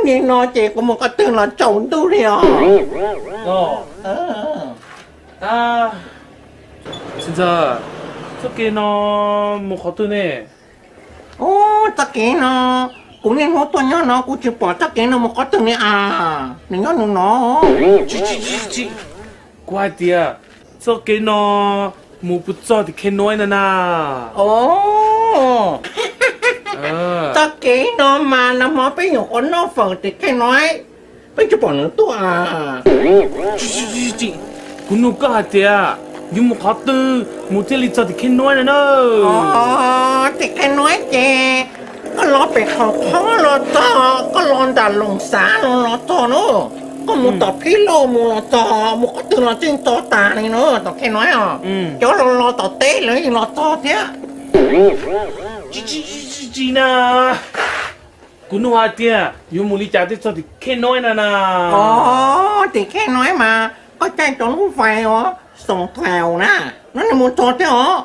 Nim no ces kuv mus qhov twg los tsaus ntuj li os. Txiv ntxawm, txoj kev no mus qhov twg ne? Ub, txoj kev no, kuv niaj hnub tuaj nyob no kuv tsis pom txoj kev no mus qhov twg li as. Nws nyob nws no. Kuv hais tias txoj kev no mus puas txog tim Khe Nuaib na na? Ov, txoj kev no mas nag hmo peb nyuam qhuav noj fawm tim Khe Nuaib, peb tsis pom nws tuaj. Kuv nug koj hais tias yuav mus qhov twg mus thiaj li txog tim Khe Nuaib no na? Ov, tim Khe Nuaib ces koj los pem qhov qhob los txog, koj los nram Loos Xav los los txog na. Koj mus tom Phib Lauj mus los txog, mus qhov twg los tseem txog tas li na tom Khe Nuaib os. Cov los los tom teb lawv yeej los txog thiab. Tsis na, kuv nug hais tias yuav mus li cas thiaj txog tim Khe Nuaib na na? Ov, tim Khe Nuaib mas koj caij cov lub vais uas xoom thaum na, no nws mus txog thiab os.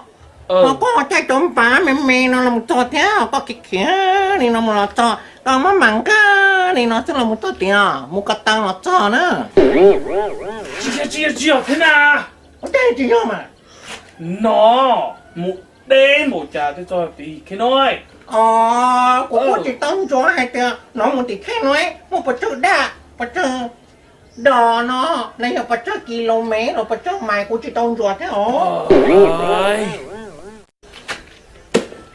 Ho koj caij cov npav me me no los mus txog thiab, koj khiav khiav li no mus los txog, koj maj mam nkag li no xwb los mus txog tiag, mus ko taw los txog na. Tsis yog, tsis yog, tsis yog thiab na. Ua cas tsis yog mas? No mus deb npaum cas thiaj txog tim Khe Nuaib? Ov, kuv kuj tsis tau ntsuas hais tias no mus tim Khe Nuaib muaj pes tsawg daj, pes tsawg dos no, los yog pes tsawg kis lus mev los pes tsawg mais, kuv tsis tau ntsuas thiab os.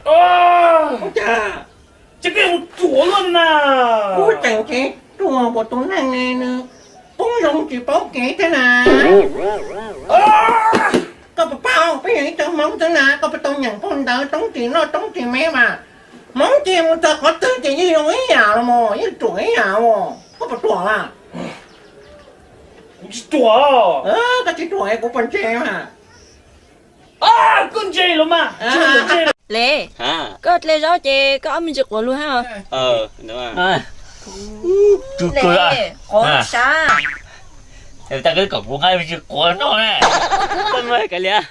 Ua cas? Ces koj mus ruam luaj na. Kuv tseem cev ruam, kuv tus neeg ne nws poob zoo tsis paub kev thiab na. Koj puas paub peb yog ib cov Hmoob xwb na, koj puas tau nyeem phau ntawv Roob Ris Noj Roob Ris Me mas? Hmoob ces mus txog qhov twg ces yeej zoo ib yam los mas, yeej ruam ib yam os. Koj puas ruam mas? Kuv tsis ruam. Koj tsis ruam kuv puas ntse mas? Koj ntse los mas. Le, koj dle zaub ces koj ob me ntsis quav lug hab. Tsis quav, tsis quav no ne. Txaj muag, kav liam.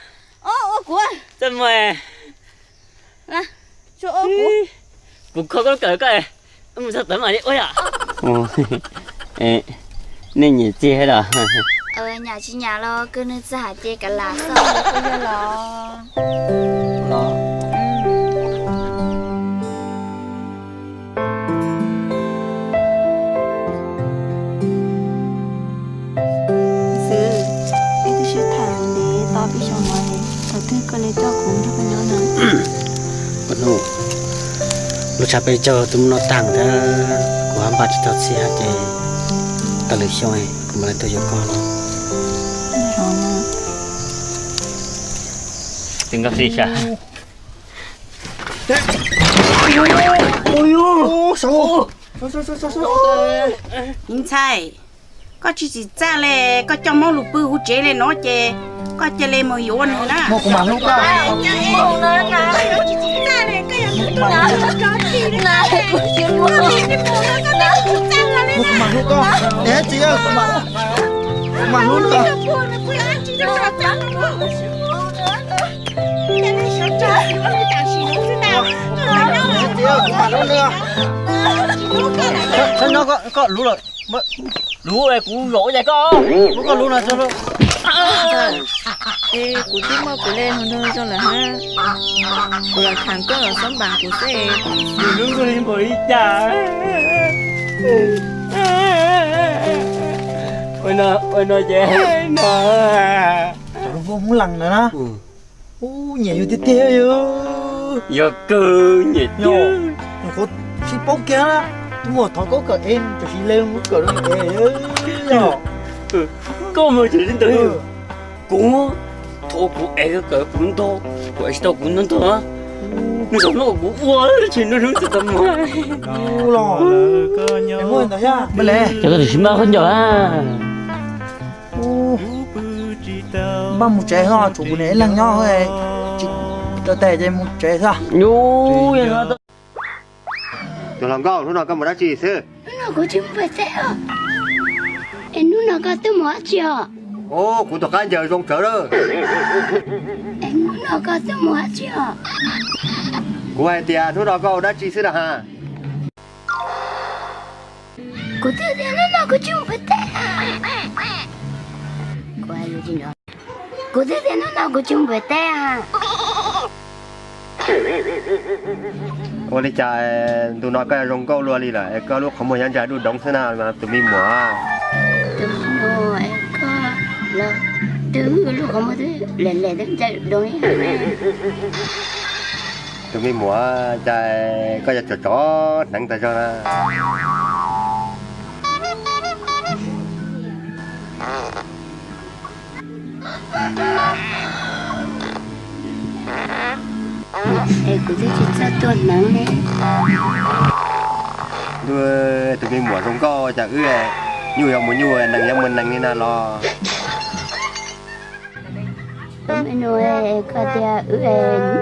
Txaj muag, kuv kho koj lub kawm koj mus txog tod mam li ua yom. Nej nyiam txiv los? Nyam tsis nyam los kws nws txawj hais ces kav lam xwb, kuj yog los. Xwb, peb twb sib tham ntev tau peb xyoos no, thaum twg koj li coj kuv nrog koj nyob no? Lub tshav peb caug twb muaj noj tag thiab, kuv hab npaj tsis tau txiv hab ces tau lwm xyoo kuv mam li tuaj yuav koj no. Tsis nkag li xya. Ntxhais, koj tsis txim txaj le, koj coj Hmoob lug pw huv tsev le no ces koj cia li mus yuav nws na. Muaj kuv mam hlub koj. Muaj kuv mam hlub koj. Txiv, kuv mam hlub koj. Txiv, kuv mam hlub koj. Txhob nyob koj lub lawm. Lub es kuv zaum ua cas koj, muab koj lub no tso. Es kuv twb muaj kuv le hluas nraug zoo lawm hab, kuv los tham koj los xob npas kuv xwb. Nws hlub kuv li npaum li cas. Ua no ces no. Cov lub hmoob hmoob lees ntawd na. Ub, nyiam yus tiag tiag yus. Yog kawg nyiam tiag. Nyuam qhuav sib paub kiag na, twb muaj thov koj kawm es tam sim le mus kawm rau es. Koj mas tseem li ntawd. Kuv thov kuv es kawm kuv ntog, kuv es tsis tau kuv ntog ntog. Nws tseem muab kuv ua tsis nug hnub txog tag mas. Cov koj tsis npaj khaub ncaws a. Npaj mus tsev xwb, tshuav kuv niam ib leeg nyob, tsis tau tes ces mus tsev xwb. Tus hluas nkauj, hnub no koj mus dab tsi xwb? Hnub no kuv tsis mus pem teb os. Es hnub no koj twb mus dab tsi os? Kuv tus qab ncaws zoo tsawv lawm. Es hnub no koj twb mus dab tsi os? Kuv hais tias hnub no koj ua dab tsi xwb na has? Kuv twb tias hnub no kuv tsis mus pem teb. Kuv twb tias hnub no kuv tsis mus pem teb. Ua li cas ntu no koj zoo nkauj luaj li lawm es koj lub qhov muag nyob ntsa dub doov xwb na tus me muam? Tus me muam, koj los twb lub qhov muag twb lem lem twb ntsa dub doov li. Tus me muam, cas koj yuav tsov tsov hneev tas zog na? Es kuv twb tsis txawj tuaj hneev li. Ntuj, tus me muam zoo nkauj, cas wb nyuj yuav mus nyuj, nees yuav mus nees li na los? Tus me nus, koj tias wb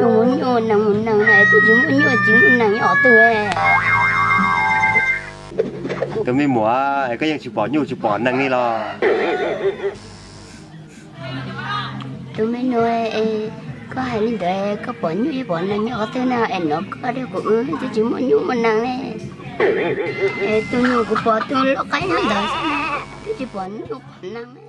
nyuj mus nyuj, nees mus nees na, twb tsis muaj nyuj tsis muaj nees nyob qhov twg. Tus me muam, koj yeej tsis pom nyuj tsis pom nees li los? Tus me nus, koj hais li ntawd koj pom nyuj pom nees nyob qhov twg na es nov koj thiab kuv wb twb tsis muaj nyuj muaj nees li. Es tus nyuj kuv pom tus loj qaib nyob ntawd xwb, twb tsis pom nyuj pom nees.